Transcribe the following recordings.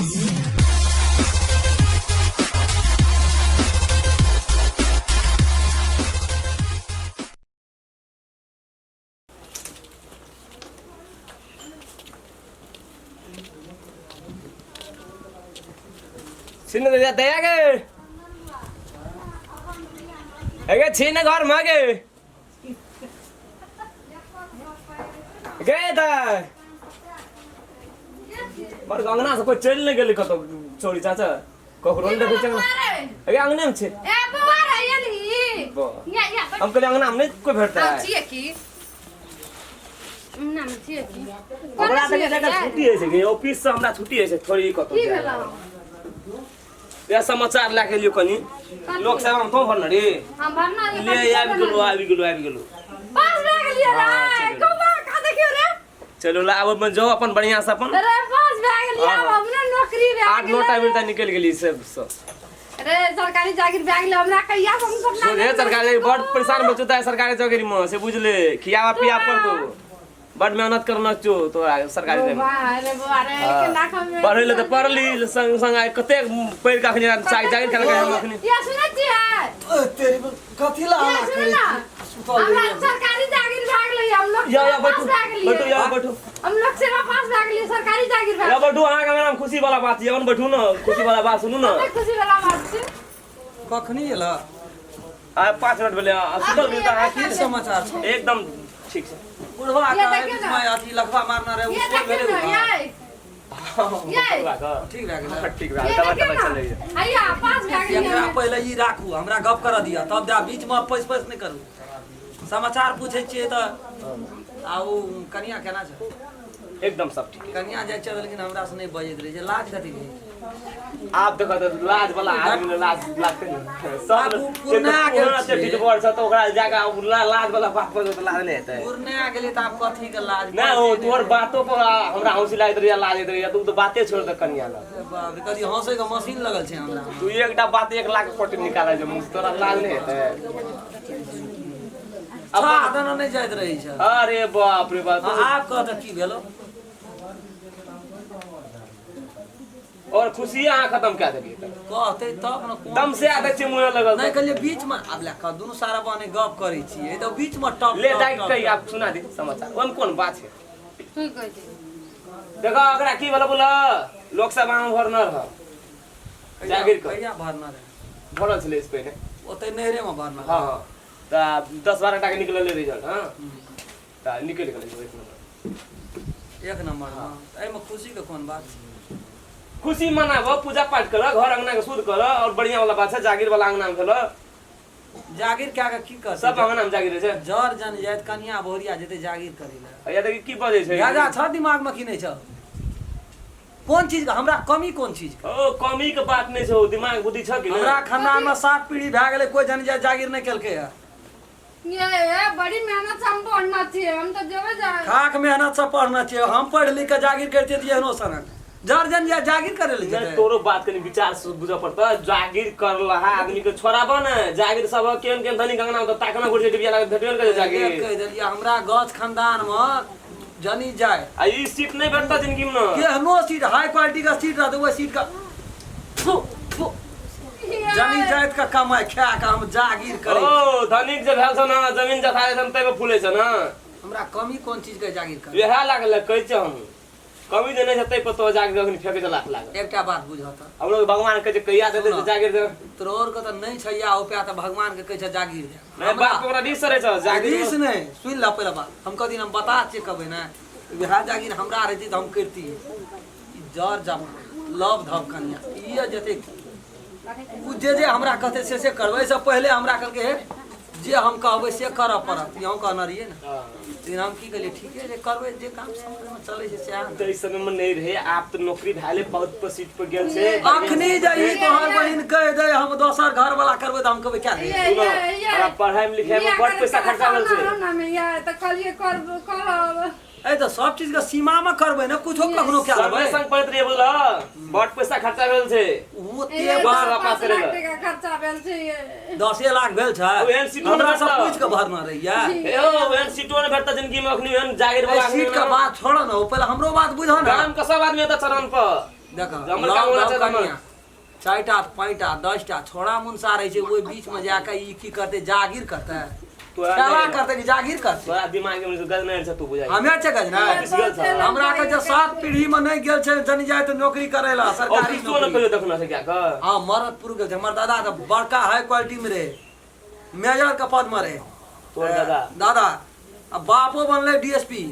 छिन दया दया गे अगे छिन घर में गे गे दा पर अंगना से कोई चलि नहि गेलै कतौ चोरी चाचा ककरो नहि देखै छै अगे अंगने में छै ए बौआ रे एलही बा। या या हम कहलियै अंगना में नहि कोई भेटतै हम छियै की नाम छियै की हमरा तऽ जगह छुट्टी होइ छै गे ऑफिस से हमरा छुट्टी होइ छै थोड़ी कतौ की जाय। भेलौ इएह समाचार लए के एलियो कनी लोक सेवा में तो भरना रे हम भरना ले आबि गेलो आबि गेलो आबि गेलो पास भए गेलियै रे हाँ, चलू। कौआ का देखियो रे चलू ला आब अपन जाओ अपन बढ़िया से अपन अरे पास भए गेलियै आब हाँ। हमरा नौकरी भए 8 9 टा गेलै बेटा निकलि गेली सब सब अरे सरकारी जागीर भए गेलै हमरा कहिया से हम सपना सोझे सरकारी बड़ परेशान बचो है सरकारी चौकरी में से बुझले खियावा पिया पर तो बड़ मेहनत करना छो तोरा सरकारी में वाह रे बौआ रे केना खमे पढ़ै लए तऽ पढ़ली संग संग आइ कतेक पढ़ि कऽ अखनी जागीर खेलकै हम अखनी या सुनै छियै ओ, तेरी कथी ला या हल्ला सुन करै ना छी? सुतल हमरा रहियै। सरकारी जागीर भए गेलै हम लोग या या पास बैठू भए गेलियै बैठू या बैठू हम लोग सेवा पास भए गेलियै सरकारी जागीर भए या बैठू अहाँके अंगना में खुशी वाला बात यऽ बैठू ने खुशी वाला बात सुनू ने कते खुशी वाला बात छै कखनी एला आ 5 मिनट भेलै आ सुतल भेल तऽ अहाँ की की समाचार छै एकदम ठीक छै बुढ़वा ये के देखियौ बीच ना। में अथी लखवा मारना रहे ये उसको देखियौ भेलै ना उधार। ये ये। बुढ़वा के। ठीक भए गेलै ठीक भए ये दवा देखियौ दवा ना चलैए हैया पास भए गेलियै एकरा हमे। पहिले ई राखू हमरा गप करऽ दिअ तब जा बीच में पैस पैस नहि करू समाचार पूछै छियै तऽ आ ओ कनिया केना छै एकदम सब ठीक कनिया जाइ छै लेकिन हमरा से नहि बजैत रहै छै लाज कथी के आब देखो तऽ लाज वाला आदमी ने लाज लागते ने सब आब उ पुरना गेल पुरना छै। टिटबर छै तऽ ओकरा जाके आब लाज वाला बात पर तऽ लाज नहि हेतै पुरना गेलै तऽ आब कथी के लाज नहि ओ तोहर बातो पर हमरा हौसी लागैत रहैया लाज होइत रहैया तू तऽ बाते छोड़ दे कनिया लग बाप रे कथी हंसै के मशीन लगल छै हमरा तू एकटा बात 1 लाख कोटी निकालै छै मुँह से, तोरा लाज नहि हेतै छाह देना नहि जाइत रहै छै अरे बाप रे बाप आब कह तऽ की भेलो और खुशी अहाँ खत्म कए देलियै तऽ कहतै तब ने कोन दम से आदत छै मुँह लगल नहि कहलियै बीच मे आब लए कऽ दुनू सारा बहने गप करै छियै तऽ बीच मे टप ले टप, दाइ टप, कही टप। आब सुना दे समाचार ओहिमे कोन बात छै की कहै छै देखो ओकरा की भेल बोला लोकसभा में भरना रह जागीर कर। कहिया भरना रहै भरल छलै इस पहिने ओतै नैहरे मे भरना हँ हँ तऽ 10 12 टाके निकलल रिजल्ट हँ तऽ निकलि गेलै एक नंबर एक नंबर हँ तऽ एहिमे खुशी के कोन बात छै खुशी मनाबऽ पूजा पाठ कर घर अंगना के शुद्ध कर और बढ़िया वाला बात छै जागीर वाला अंगना में भेल जागीर कए कऽ की करतै सब अंगना में जागीर रहै छै जर जन जाइत कनिया बहुरिया जेतै जागीर करै लए या देखी की बजै छै गाजा छ दिमाग मे की नहि छ कोन चीज के हमरा कमी कोन चीज के ओ कमी के बात नहि छै ओ दिमाग बुद्धि छ कि हमरा नहि खानदान मे 7 पीढ़ी भए गेलै कोई जन जाइत जागीर नहि केलकै है ये ये बड़ी मेहनत से हम पढ़ना छियै हम तऽ जेबै जाय खाक मेहनत से पढ़ना छियै हम पढ़ि लिख के जागीर करितियै तऽ एहनो सनक जर जन जाइत जागीर करै लए नहि जेतै तोरो बात कनी विचार से बुझऽ पड़तऽ जागीर करलहा आदमी के छोड़ाबऽ ने जागीर सब केहन केहन धनिक अंगना में तऽ ताकना घुरि जेतै बिया लागत भेटबे ने करै जागीर कहि देलियै हमरा गाछ खानदान मे जनी जाय आ ई सीट नहि भेटतऽ जिंदगी में केहनो सीट हाई क्वालिटी के सीट रहतै ओहि सीट के थू, थू, जनी जाइत के कमाइ खा के हम जागीर करै छी। ओ धनिक जे भेल छ ने जमीन जथा जे छन ताहिमे फूलै छ ने हमरा कमी कोन चीज के जागीर करै इएह लागल कहै छियै हम कमी जे नहि छै ताहि पर तो जागीर अखन फेकै छै लाख लागल एकटा बात बुझह तऽ हमरो भगवान कहै छै कहिया देतै से जागीर दे तोहर के तऽ नहि छै या उपाय तऽ भगवान के कहै छै जागीर दे नहि बाप ओकरा रिस रहै छ जागीर रीस नहि सुनि लऽ पहिले बात हम कहथिन हम बता छियै कहबै ने वएह जागीर हमरा रहती तऽ हम करितियै ई जर जमा लव धव कनिया ई जते ओ जे जे हमरा कहतै से से करबै एहिसँ पहिले हमरा कहलकै हे जे हम कहबै से करऽ पड़त इहो कहने रहियै ने लेकिन हम की कहलियै ठीके छै करबै जे काम समाजमे चलै छै सएह ने तऽ ई समय में नहीं रहे आप तो नौकरी भए बहुत पर सीट पर गेल छै अखनी जे ई तोहर बहिन कहि दे हम दोसर घर वाला करबै तऽ हम कहबै क्या दे ये सुनो, ये ये हमरा पढ़ाई में लिखाई में बड़ पैसा खर्चा भेल छै ना में ये तऽ कहलियै कर करब ए तऽ सब चीज के सीमा मे करबै ने कुछो कखनो क्या संगे लेबै संग पढ़ैत रहियै बुझल बड़ पैसा खर्चा भेल छै ओते ये बारह पाँच पास करै लाख लए। टका खर्चा भेल छै ये 10 लाख भेल छै ओ एहन सीटो हमरा नहि सब भेटल। पूछि के भरना रहियै हे हो एहन सीटो नहि भेटत जिंदगी में अखनी एहन जागीर ए वाला सीट के बात छोड़ ने ओ पहिले हमरो बात बुझ ने गाम के सब आदमी एतऽ चरण पर देख हमर काम होना छै तऽ हमर। 4टा 5टा 10टा छोड़ा मुनसा रहै छै ओहि बीच में जाके ई की करतै जागीर करतै तोरा खेला नहि- करतै कि जागीर करतै तोरा दिमाग में गज नहि छै तू बुझाइ हमे छै गज ने ऑफिस गेल छ हमरा के जे 7 पीढ़ी में नहीं गेल छै जनी जाय तऽ नौकरी करे ला सरकारी ऑफिसो न नौकरी कहियो देखना छै क्या के हाँ मरद पुरुष गेल छै हमर दादा तऽ बड़का हाई क्वालिटी में रहे मेजर के पद में रहे तोर दादा दादा आ बापो बनलै डीएसपी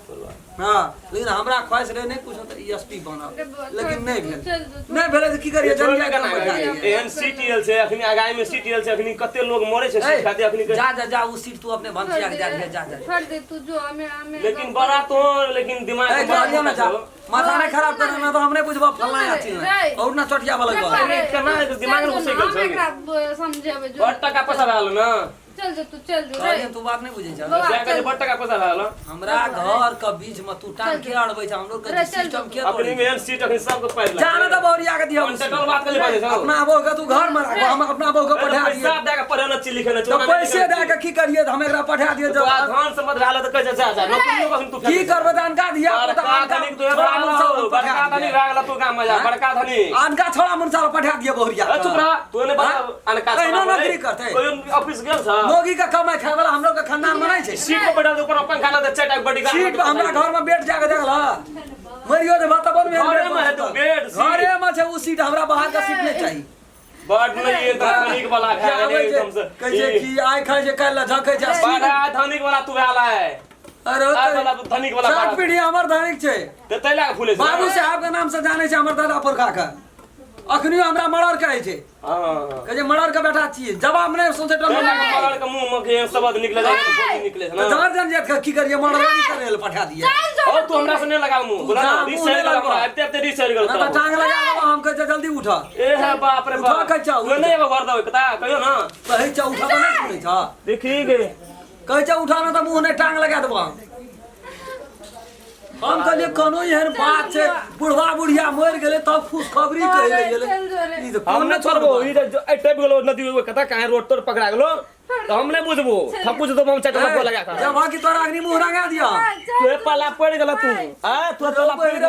तोर बाप। हाँ लेकिन हमरा ख्वाहिश रहे नहीं कुछ तऽ एसपी बनब लेकिन नहीं भेल चल जो नहीं भेलै तऽ की करियै छोड़ जन ने जाय केना के बैठा करियै? दियै। एहन सीटीएल छै अखनी आगामी में सीटीएल छै अखनी कते लोग मरे छै सीट खातिर अखनी के- जा जा जा उ सीट तू अपने भनसिया के दे दिहे जा जा छोड़ दे तू जो हमें हमें लेकिन बड़ा तो लेकिन दिमाग ए में बड़ा कहलियै ना जा छौ। माथा नहीं खराब करना ना तो हमने बुझबा फलना या चिल्ला रे। और ना चटिया वाला गप रे। केना हेतै? दिमाग में घुसि गेल छौ। समझेबै जो बड़ टका पैसा रहल न चल जो तू चल जो रे कहलियै तू बात नहीं बुझै छ बौआ, जा के चल। बड़ टका पैसा रहल हमरा घर के बीच में तू टांग के अड़बै छ हमरो के रे, चल सिस्टम के अखनी तोड़ै में एहन सीट अखनी सबके पाइल जाना तऽ बौरिया के दिया कॉन्ट्रैक्टर बात कली बाजै छौ अपना बहू के तू घर में राख हम अपना बहू के पठा दिए पैसा दे के पढ़े न छी लिखे न छी तऽ पैसे दए के की करिए तऽ हम एकरा पठा दिए तो जब धान समझ रहल तऽ कहै छै जा जा नौकरियो कखन तू की करबै तऽ अनका धिया पुता बड़का अनका धनिक तो छोड़ा मुनसा बड़का पठा धनिक दिए भए गेल तू गाम में जा बड़का धनिक अनका छोड़ा मुनसा पठा दिए बहुरिया ए, चुप रह तू ने बता अनका एहिना नौकरी करतै। कोई ऑफिस गेल छ मोगी के कमाइ खाय वाला हमरो के खानदान में नहीं छै सीट पर बैठल ऊपर पंखा लगा चारि टा बड़ी सीट पर हमरा घर में बैठ जाके देखल मरियो जे बात बन घरे में हेतौ बेड, सीट। घरे में छै उ सीट हमरा बाहर के सीट नहीं चाहिए बड नहीं ये तो धनिक वाला जे भए आबै गेलै छै एकदम से कहै छै कि आइ खाइ छै काल्हि लए झकै छै आ सीट बड़ा धनिक वाला तू भेल है अरे आइ वाला धनिक वाला सात पीढ़ी हमर धनिक छै तऽ तै लए कऽ फूले छै बाबू साहब के नाम से जानै छै हमर दादा पुरखा के अखनियो हमरा मरर कहै छै हँ कहै छै मरर के बेटा छियै जवाब नहि सोचै तै लए कऽ मरड़ के मुँह मे के शब्द निकले जाइ छै बोली निकले छै तऽ ना जहर जन जात के की करियै मरर नहीं करे लए पठा दियै चल जो और तू हमरा से नहीं लगाव मुँह बोला जा, ना मुँह रिस नहि चढ़ि गेल लगबऽ। हमरा आबिते आबिते रिस चढ़ि गेल ना तऽ तोरा। टांग लगा देबो हम कहै छै जल्दी उठ ए हे बाप रे उठा बाप के चाउ। तू नहीं एबो घर देबै कता कहियो ना कहै छै उठ तऽ नहि सुनै छ देखी गे कहै छै उठा ना तऽ मुँह नहि टांग लगा देबो हम हम कहलियै कोनो एहन बात छै बुढ़वा बुढ़िया मरि गेलै तब खुशखबरी कहै लए गेलै चल जो रे ई तऽ हम कोन नहीं छोड़बो ई जे ए टपि गेलो नदी ओइ कता काहे रोड तोड़ पकड़ा गेलो तऽ हम नहीं बुझबो थप्पू से तो हम चारि टा लगा के जब कि तोरा अग्नि मुँह रंगा दिया तू पला पड़ गेल तू आ तू पला पड़ गेल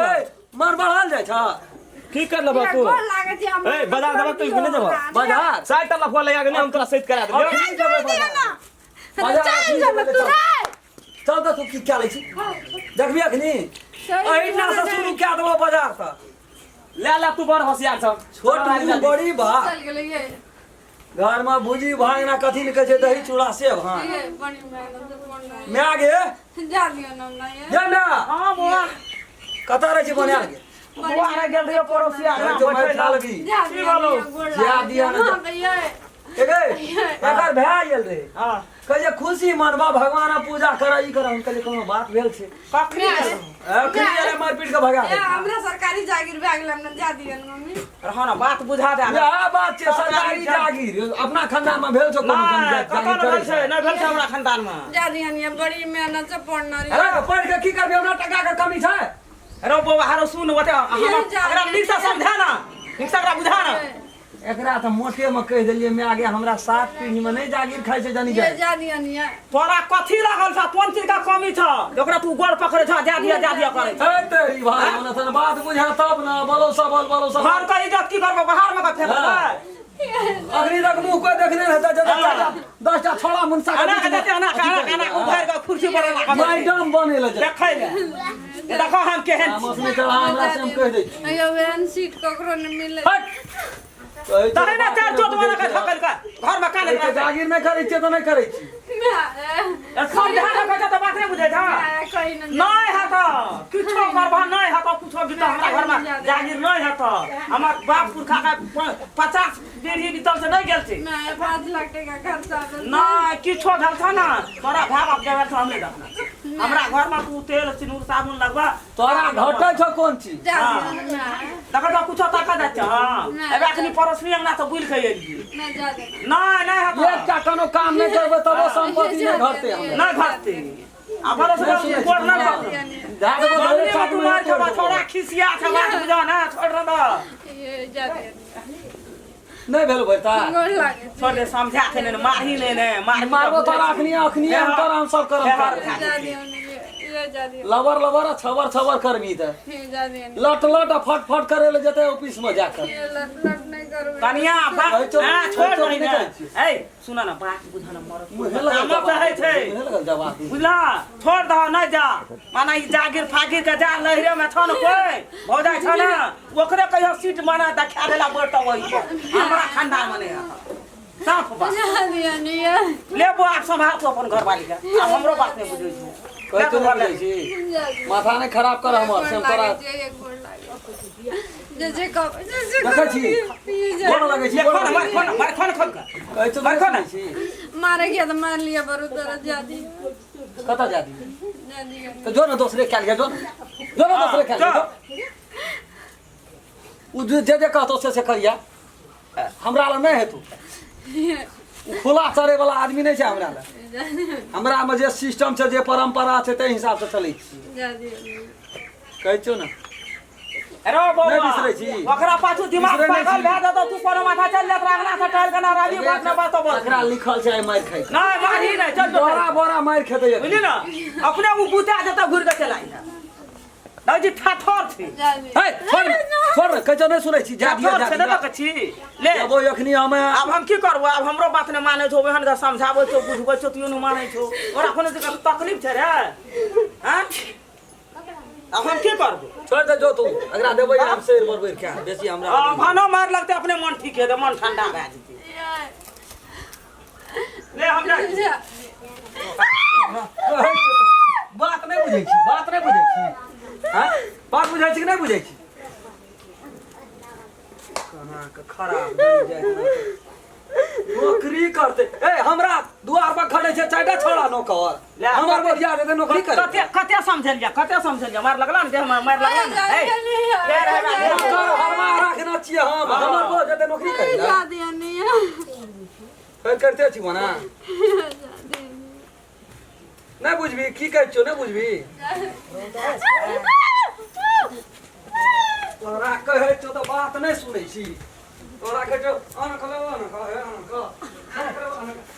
मन बढ़ल जाइ छ की कर लेबा तू गोर लागै छै हमरा ए, बाजार देबा तू कि नहि देबा? बाजार चारि टा लफुआ लगा के नहीं हम तोरा सहित करा देबो अखनी जेबै बाजार बाजार चल अखनी जो जेबै तू चल। रे चल तऽ तू की कए लै छी देखबी अखनी एहिना से शुरू कए देबो बाजार से ले ले तू बड़ होशियार छ छोट मुँह बड़ी बा चल गेलै ये घर में भुजी भांग ना कथी ने कहै छै दही चूड़ा सेब हाँ ये बड़ी मेहनत से पढ़ना माय गे जा दियो ना हमरा ये ये माय हाँ बौआ कतऽ रहै छी बनायल गे बौआ रे गेल रहियो पड़ोसिया कहै छौ मारि खा लेबी जा की दियो बोलू? गोर जा लागै दियो ना, छै। जा। हाँ, ये ए गे एकर भए गेल रहे हाँ कहै छै खुशी मनबा भगवान पूजा कर ई कर हम कहलियै कोनो बात भेल छै कखनी अखनी एलै मारि पीट के भगा ए, दे हमरा सरकारी जागीर भए गेल हमरा जा दियो ना मम्मी रहो ना बात बुझा दे इएह बात छै सरकारी जागीर अपना खानदान में भेल छौ कोनो नहीं जागीर कतऽ करै भेल छै छै नहि भेल छै हमरा खानदान में जा दियो ना बड़ी मेहनत से पढ़ना रही अरे तऽ पढ़ि के की करबी हमरा टका के कमी छै रो बौआ हरो सुन ओते जा एकरा नीक से समझा ना नीक से एकरा बुझा ना एकरा तऽ मोटे में कहि देलियै माय गे हमरा सात पीढ़ी में नहि जागीर खाइ छै जानी ये जाय जा दियो ना तोरा कथी लागल छ कोन चीज का कमी छ ओकरा तू गोड़ पकड़े छ जा दिया करे छ ए तेरी भाई मने तन बात बुझा तब ना बोलो सबल बोलो घर सबल के इज्जत की करबो बाहर में का फेंकबै अखनी तक मुंह कोई देखने रहता जब 10टा छोड़ा मुनसा के अना बीच के में देते अना के अना के अना के उखाड़ के कुर्सी पर राखब मैडम बने ले जाय देखै ले देखो हम केहन छी मौसमी चढ़ा हमरा से हम कहि दै छी ये वहन सीट ककरो नहीं मिले हट कहै छै तहे ना बात चार नहि चोट बुझै वाला के छै। ठकल के घर में काले कहै छै जागीर नहि करै छियै तऽ नहि करै छी समझा के कहै छै तऽ बात नहि बुझै छ कहीं ना नहीं है तो किछो करबा नहीं है तो कुछो भी तो हमरा घर में जागीर नहीं है तो हमर बाप पुरखा के 50 पीढ़ी बीतल से नहीं गेल छै मैं 5 लाख टका खर्चा भेल। नहीं किछो भेल छ ना तोरा भाय बाप गेल छ हम नहीं देखना हमरा घर में तू तेल सिनूर साबुन लगबा तोरा घटै छौ कोन चीज जा दियो ना तकर बाद कुछो ताकत छै हां अब अखनी पड़ोसी अंगना से बुल के एलियै मैं जा दे नहीं नहीं है तो एकटा कोनो काम नहि करबै तबो संपत्ति नहि घटतै हमरा नहीं घटती आ पड़ोसी गोड़ ना पकड़ जा देबो धरे मम्मी छाती तू में मार तोड़ खेबा देबो। छोड़ा खिसिया छै बात बुझा ना छोड़ दे ये जा दे नहि भेल भैता गोर लागे छोड़ दे समझा के ने मारही ने ने मार मारबो तोरा अखनी अखनी हम तोरा हम सब करम हे हर जा दियो ना ये ये जा दिए। लबर लबर आ छबर छबर करबी तऽ ये जा दिए। लट लट आ फट फट करे ले जेतै ऑफिस में जाकर। ये लट लट नहीं करबे। कनिया बात कहै छौ- हां, छोड़ कहै छौ दही नहि ने। करै छियै। ए सुन न बात बुझ न मरत मुँहे लगल कामक जवाब रहै छै। मुँहे लगल जवाब। बुझला छोड़ दह नहीं जा माना ई जागीर फागीर के जा लहरे में छ न कोई भौजाई छ न ओकरे कहियो सीट माना देखा देला बैठतो वही पर हमरा खानदान में नहीं है साफ बात। जा दिए नहीं ये। ले बो आप संभाल तू अपन घरवाली के आब हमरो बात नहीं बुझै छै। कहै छौ ले नहि बुझै छी। जा दिए। माथा नहि खराब कर हमर से हम तोरा एक गोड़ लागे जे जे कह जे जे देखै छी? ये जा गोड़ लगै छी ले गोड़ खोल लगै मार खोल मार खोल खोल के छी। कहै छौ मार नहि खोल सुनै छी। मारे गया तो मार लिया बरु दर्द जा दिए। कतऽ जा दी? जा दिए। तऽ जो ने दोसरे कयल जो ने जो ने दोसरे कयल जो। जो। ओ जे जे जे कहतौ से से करिया हमरा लग नहि हेतौ। ओ खुला चढ़ै वाला आदमी नहि छै हमरा लग। हमरा मे जे सिस्टम छै जे परंपरा छै ताहि हिसाब से चलै छी। जा दिए। कहै छियौ ने अरे बौआ नहि बिसरै छी। ओकरा पाछू दिमाग बिसरै नहि पागल छी। भए जेतौ तू कोनो माथा चल जात अंगना से टहल के ना रहबी बात ना बात बोल। एकरा लिखल छै आइ मारि खाइ के। नहीं मारी नहीं चल जो। बोरा बोरा मारि खेतै एखन। बुझली ना अपने उ बुता जेतौ घुर के चल आई दादी ठाठर छी। जा दिए। हे छोड़ ने, छोड़ ने, कहै छौ नहि सुनै छी जा दिअ ठाठर जा छै ने दिअ। तऽ छी ले। एगो एखनी हमे आब हम की करबो आब हमरो बात नहि मानै छौ ओहन के समझाबै छौ बुझबै छौ तैयो नहि मानै छौ ओकरा कोनो चीज के तकलीफ छै रे हैं आब हम की करबो? छोड़ दे जो तू एकरा देबै हम शेर बरबैर खा बेसी हमरा आ, भानो मार लगतै अपने मन ठीक हेतै मन ठंडा भए जेतै। ले हम जाइ छी। जा बात नहि बुझै छी बात नहि बुझै छी हैं बात बुझै छी कि नहि बुझै छी कना के खराब बनि जाइत नौकरी करतै। ए हमरा दुआर पर खड़े छै चारिटा छोड़ा नौकर ले, हमर बरिया जेतै नौकरी करे। कते कते समझलिया कते समझलिया मार लगला ने देह में मार लगला ने जा ए दिए। ले रे रे, रे। नौकर हरमा राखने छियै हम हमर बो जेतै नौकरी करे जा दिए नहीं। फेर करिते छी मना जा दिए। नहि बुझबी की कहै छियौ नहि बुझबी तोरा कहै छौ तऽ बात नहि सुनै छी। तोरा कहै छौ अन कह अन कह अन कह अन कह।